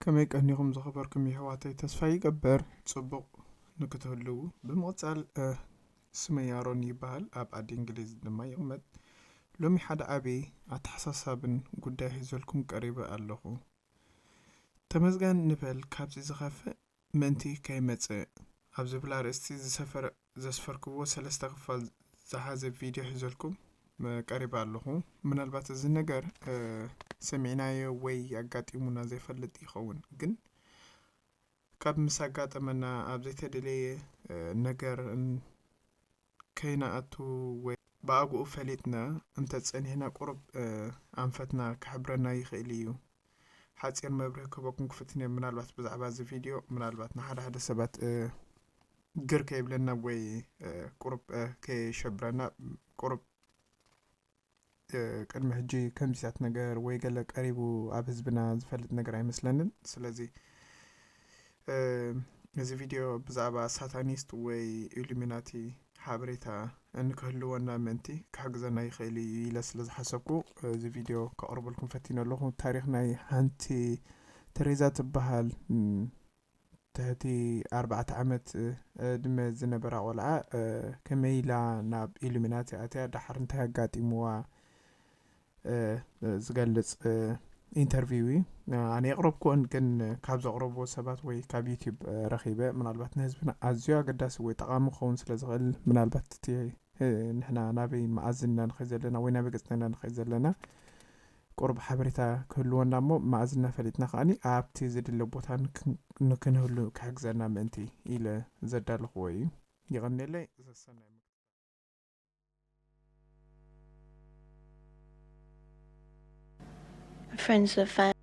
ከመይ ቀኒኹም ዝኸበርኩም የሕዋተይ? ተስፋ ይገብር ጽቡቕ ንክትህልዉ። ብምቕጻል፣ እ፣ ስመይ ኣሮን ይበሃል። ኣብ ዓዲ እንግሊዝ ድማ ይቕመጥ። ሎሚ ሓደ ዓቢ ኣተሓሳሳብን ጉዳይ ሒዘልኩም ቀሪበ ኣለኹ። ተመስገን ንበል ካብዚ ዝኸፍእ ምእንቲ ከይመጽእ ኣብ ዝብል ኣርእስቲ ዝሰፈረ-፣ ዘስፈርክዎ ሰለስተ ክፋል ዝሓዘ ቪድዮ ሒዘልኩም፣ እ፣ ቀሪበ ኣለኹ። ምናልባት እዚ ነገር፣ እ፣ ሰሚዕናዮ ወይ ኣጋጢሙና ዘይፈልጥ ይኸውን፣ ግን ካብ ምስ ኣጋጠመና ኣብ ዘይተደለየ፣ እ፣ ነገር ን-፣ ከይንኣቱ ወይ ብኣግኡ ፈሊጥና እንተጸኒሕና ቁሩብ፣ እ፣ ኣንፈትና ክሕብረና ይኽእል እዩ። ሓጺር መብርሂ ክህበኩም ክፍትን እየ። ምናልባት ብዛዕባ እዚ ቪድዮ ምናልባት ንሓደ ሓደ ሰባት፣ እ፣ ግር ከይብለና ወይ፣ እ፣ ቁሩብ፣ እ፣ ከየሸብረና ቁሩብ፣ እ፣ ቅድሚ ሕጂ ከምዚታት ነገር ወይ ገለ ቀሪቡ ኣብ ህዝብና ዝፈልጥ ነገር ኣይመስለንን። ስለዚ፣ እ፣ እዚ ቪድዮ ብዛዕባ ሳታኒስት ወይ ኢሉሚናቲ ሓበሬታ እንክህልወና ምእንቲ ክሕግዘና ይኽእል እዩ ኢለ ስለ ዝሓሰብኩ፣ እዚ ቪድዮ ከቕርበልኩም ፈቲነ ኣለኹ። ታሪኽ ናይ ሓንቲ ተሬዛ ትበሃል፣ ም፣ ትሕቲ ኣርባዕተ ዓመት፣ እ፣ ዕድመ ዝነበራ ቆልዓ፣ እ፣ ከመይ ኢላ ናብ ኢሉሚናቲ ኣትያ፣ ደሓር እንታይ ኣጋጢምዋ፣ እ፣ እ፣ ዝገልጽ፣ እ፣ ኢንተርቪው እዩ። እ፣ ኣነ የቕረብኩኦን፣ ግን ካብ ዘቕረብዎ ሰባት ወይ ካብ ዩቲዩብ፣ እ፣ ረኺበ። ምናልባት ንህዝብና ኣዝዩ ኣገዳሲ ወይ ጠቓሚ ክኸውን ስለ ዝኽእል፣ ምናልባት እቲ፣ እ፣ ንሕና ናበይ መኣዝንና ንኸይድ ዘለና ወይ ናበይ ገጽና ንኸይድ ዘለና ቁሩብ ሓበሬታ ክህልወና እሞ፣ መኣዝንና ፈሊጥና ከኣኒ ኣብቲ ዝድለ ቦታ ንክ-፣ ንክንህሉ ክሕግዘና ምእንቲ ኢለ ዘዳለኽዎ እዩ። የቐንየለይ። ሰሰናይ። Friends of fun.